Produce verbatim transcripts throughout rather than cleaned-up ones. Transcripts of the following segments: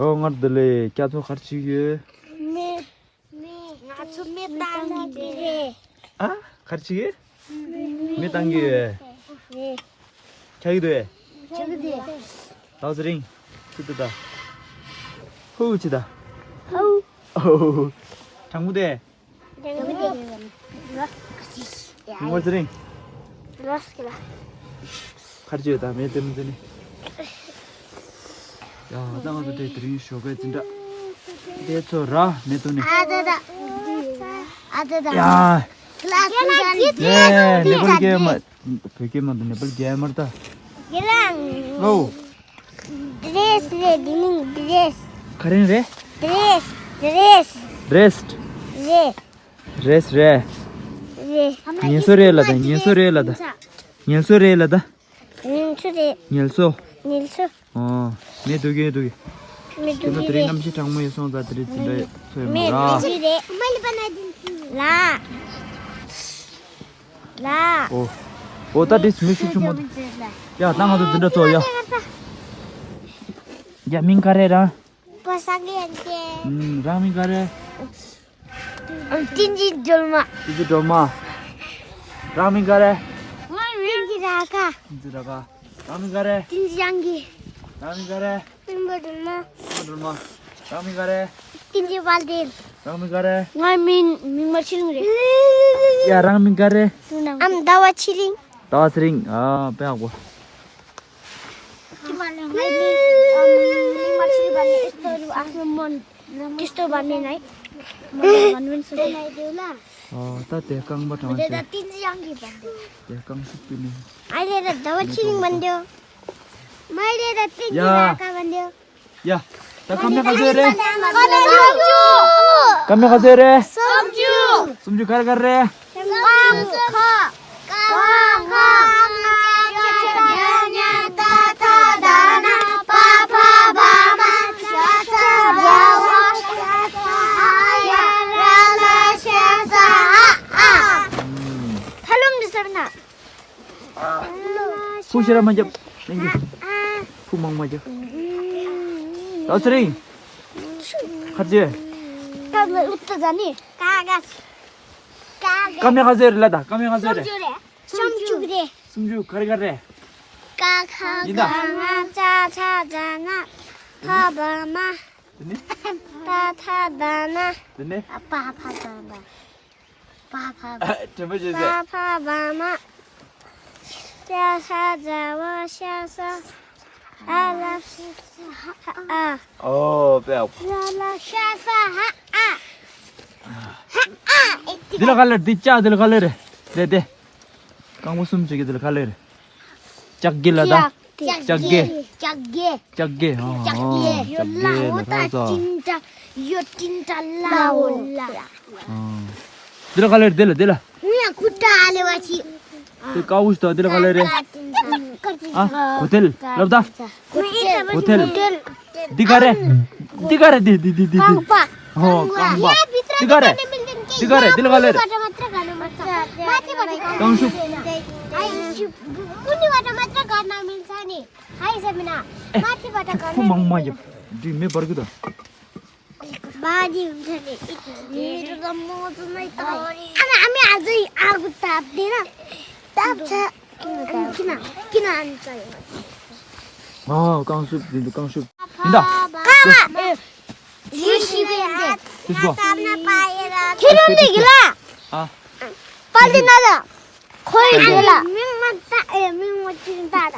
ཨོ། སྔར་དེ་ལས་རྒྱ་མཚོ་གར་ཅིག་ཡོད། མེ། མེ། ང་ཚོ་མེ་བཏང་གི་རེད། ཨ། གར་ཅིག་ཡོད། མེ་བཏང་གི་ཡོད། རེད། ཆགས་ཀྱི་འདུག་ཨེ། ཆགས་ཀྱི་འདུག་ད་ཚེ་རིང་། ཅི་འདུག་ད། ཧུ་ཅི་ད། ཧུ། ཨོ། གྲང་མོ་དེ། ངོ་ཚེ་རིང་། གར་ཅིག་ཡོད་ད་མེ་ཙེ་མོ་ཙེ་ནི། ཡ་ད་ང་ཚོ་དེ་དེ་རིང་ཞོགས་པའི་འཛིན་གྲྭ་དེ་ཚོ་ར་མེ་ཏོ་ནི། ཨ་ད་ད། ཨ་ད་ད། ཡ། ཀླ་སི་ནེ་པལ་རྒྱལ་མ། བོད་སྐད་མ་ནེ་པལ་རྒྱལ་མ་ད། ཡ་ལང་། ཨོ། ཌི་རེ་སི་རེད། འདི་ནི་ཌི་རེ་སི། ག་རེ་རེད། ཌི་རེ་སི། ཌི་རེ་སི། རེད། རེད་རེད། རེད། ངལ་གསོ་རེད་ལ་ད། ངལ་གསོ་རེད་ལ་ད། ངལ་གསོ་རེད་ལ་ད། ངལ་གསོ་རེད། ངལ་གསོ། ངལ་གསོ། ཨོ། མེ་འདུག་གི་འདུག་གི་མེ་འདུག་གི་དེ་ནི་དེ་རིང་གནམ་གཤིས་གྲང་མོ་ཡོད་སོང་ཙང་དེ་རིང་འཛིན་གྲྭ་ཚོ་ཡོད་མོ་ར། མེ་འདུག་གི་རེད། ལ། ལ། ཨོ། ཨོ་ད་དེ་མེ་ཤུགས་ཆེན་མོ། ཡ་ད་ང་ཚོ་འཛིན་གྲྭ་ཚོ་ཡ། ཡ་མིང་ག་རེ་ར། པ་སངས་རྒྱས་ཡང་ཅན། ཨུམ། རང་མིང་ག་རེ། བསྟན་འཛིན་སྒྲོལ་མ། བསྟན་འཛིན་སྒྲོལ་མ། རང་མིང་ག་རེ། ང་མིང་བསྟན་འཛིན་ར་ཁ། བསྟན་འཛིན་ར་ཁ། རང་མིང་ག་རེ། བསྟན་འཛིན་དབྱངས་སྐྱིད། རང་མིང་ག་རེ། སྤེན་པ་སྒྲོལ་མ། སྤེན་པ་སྒྲོལ་མ། རང་མིང་ག་རེ། བསྟན་འཛིན་དཔལ་ལྡན། རང་མིང་ག་རེ། ང་མིང་མིག་དམར་ཚེ་རིང་རེད། ཡ་རང་མིང་ག་རེ། ཨམ་ཟླ་བ་ཚེ་རིང་། ཟླ་བ་ཚེ་རིང་། ཨ་དཔེ་ཡག་པོ། ཨོ་ད་དེ་རྐང་པ་གྲངས་ཆེ། དེ་རྐང་ཤུགས་ཀྱིས་ནི། ཡ། ད་སྐར་མ་ག་ཚོད་རེད། སྐར་མ་ག་ཚོད་རེད། སུམ་ཅུ། སུམ་ཅུ་ག་རེ་ག་རེ་རེད། ཕུ་ཤེ་ར་མ་རྒྱབ། ཕུ་མང་མ་རྒྱབ། ད་ཚེ་རིང་། ཁ་རྗེ། སྐར་མ་ག་ཚོད་རེད་ལ་ད། སྐར་མ་ག་ཚོད་རེད། སུམ་ཅུ་རེད། སུམ་ཅུ་ག་རེ་ག་རེ་རེད། ཀ་ཁ་ཡིན་ད། ག་ང་ཅ་ཆ་ཇ་ན་ཕ་བ་མ། དེ་ནི། ཏ་ཐ་ད་ན། དེ་ནི། པ་ཕ་ད་ན། པ་ཕ། དྲན་པ་བརྗེད་ས། ས་ཕ་བ་མ། ཤ་ས་ཛ་བ་ཤ་ས། ཨ་ལ་ཤ་ས་ཧ་ཨ། ཨོ་པེ། ལ་ལ་ཤ་ས་ཧ་ཨ། ཧ་ཨ། འདི་ལ་ག་ལེར། འདི་ལྕགས་འདི་ལ་ག་ལེར། དེ་དེ། རྐང་པ་གསུམ་བྱེད་ཀྱི་དེ་ལ་ག་ལེར། ལྕགས་དགེ་ལ་ད། ལྕགས་དགེ། ལྕགས་དགེ། ལྕགས་དགེ། ཨ། ལྕགས་དགེ་ལ་ཧ་ས། ཡོ་ཏིན་ཏྲ་ལ་འོ་ལ། ཨ། འདི་ལ་ག་ལེར། འདི་ལ་འདི་ལ། ངས་ཁུ་ཏྲ་ལེ་བ་ཆི། དེ་ཀ་བུ་ཤི་ཏོ། འདི་ལ་ག་ལེར། ཨ། གོ་ཐལ། ལབ་ད། གོ་ཐལ། འདི་ག་རེ། འདི་ག་རེ། འདི་འདི་འདི་འདི་འདི། ཨོ་རྐང་པ། འདི་ག་རེ། འདི་ག་རེ། འདི་ལ་ག་ལེར། རྐང་ཤུབས། ཨེ། ཕུ་མང་མ་ཡོད། འདི་མེ་འབར་གི་ད། ཨ་རྐང་ཤུབས་འདི་འདུག་རྐང་ཤུབས། ཡིན་ད། ཨ། ཨེ། ཡེ་ཤི་བེ་འདི། ཁྱེད་རང་འདི་གི་ལ། ཨ། པ་ལི་ན་ལ། ཁོའི་ཡིན་ལ། མིང་མ་ད་ཨེ་མིང་མ་ཅིག་ད་ད།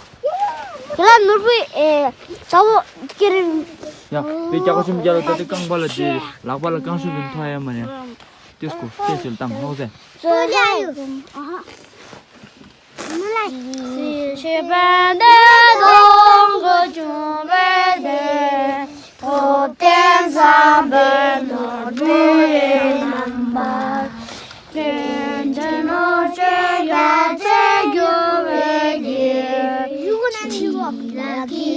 གི་ལ་ནོར་བུའི་ཨེ་ཚ་བོ་ཀེ་རིང་། ཡ། དེ་རྒྱ་གོ་ཤུམ་རྒྱ་ལ་ད་དེ་རྐང་པ་ལ་དེ་ལག་པ་ལ་རྐང་ཤུབས་ཡིན་ཐོ་ཡ་མ་ནས། ཏེས་ཀོ་ཏེས་ཞིལ་དང་ཧོག་ཟེ། ཙོ་ལ་ཡོད། ཨ་ཧ། མི་ལ། སི་ཤེ་པན་དེ་དོང་གོ་ཅུང་བེ་དེ། ཐོབ་བསྟན་བསམ་པའི་ནོར་བུའི་རྣམ་པ། ཀུན་གྱི་ནོར་བཅོས་རྒྱ་ཆེར་གྱུར་པའི་རྒྱལ། ཡུག་ན་ཆི་བ། ལ་གི་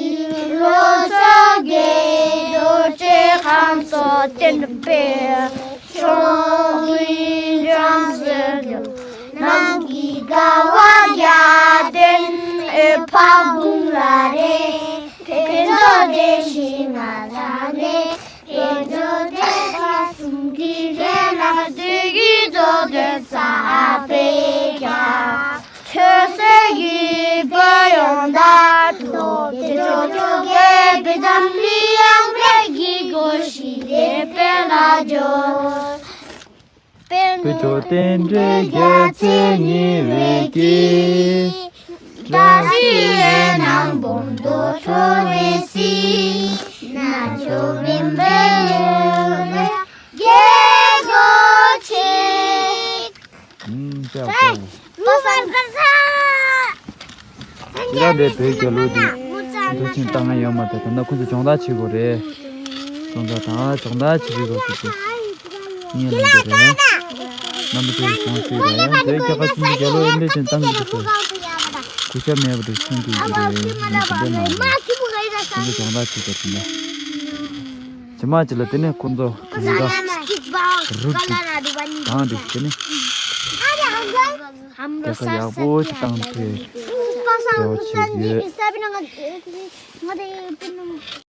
ལོ་སོ་གེ་རྡོ་རྗེ་ཁམས་སོགས་བསྟན་པའི་ཕྱོགས་ཀུན་འཇོམས་སུ་གྱུར། ནམ་མཁའི་དགའ་བ་བརྒྱ་ལྡན་ཨེ་ཕ་བུང་ལ་རེ། ཕན་ཚུན་བདེ་ཞིང་ང་ཚ་ནས། ཨ་ཕས་ཀྱང་ཆོས་སྲིད་ཀྱི་བོད་ཡོངས་དང་ཐོག་དེ་ཅོ་ཅོ་གེ་བི་ཙམ་ལི་ཡང་བེ་གི་གོ་ཤི་དེ་པེ་ལ་ཇོ། བོད་ལྗོངས་རྟེན་འབྲེལ་རྒྱལ་མཚན་ཉི་འོད་ཀྱི་བཀྲ་ཤིས་འོད་སྣང་འབུམ་དུ་འཕྲོ་བའི་ཚེ། རྣལ་འབྱོར་མུན་པའི་ལུས་ལས་རྒྱལ་དགོས་ཆེད། ཨུམ། ཅག་ཅག་ཁྱེད་རང་འདྲའི་བོད་རྒྱལ་ལོ་འདི་མཐོ་ཆེན་བཏང་ཡ་ཡོད་མ་རེད། ད་ལྟ་ཁོ་ཚོ་སྦྱོང་བརྡར་བྱེད་དགོས་རེད། སོང་ཙང་ད་སྦྱོང་བརྡར་བྱེད་དགོས་ཟེར་ཏེ་ངས་ལབ་ཀྱི་རེད། རྣམ་པ་ཚོས་གང་ཤེས་རེད། བོད་རྒྱལ་ཁབ་ཆེན་པོའི་རྒྱལ་ལོ་ཡིན་འདྲ་ཅན་བཏང་གི་འདུག་ཟེར། གུས་ཞབས་མེད་པ་འདྲ་མཚོན་གྱི་ཡོད་ཀྱི་རེད། ངས་དེ་འདྲ་མ་ལབ། ཁོ་ཚོ་སྦྱོང་བརྡར་བྱེད་དགོས་རེད་ན། རྗེས་མ་ཅིག་ལ་དེ་ནས་ཁོ་ཚོ་གང་འདྲ་རུ་ཏིག་དང་དེ་དེ་ནས་རྒྱལ་ཁ་ཡག་པོ་ཞིག་བཏང་སྟེ་འགྲོ་བྱེད་ཀྱི་ཡོད།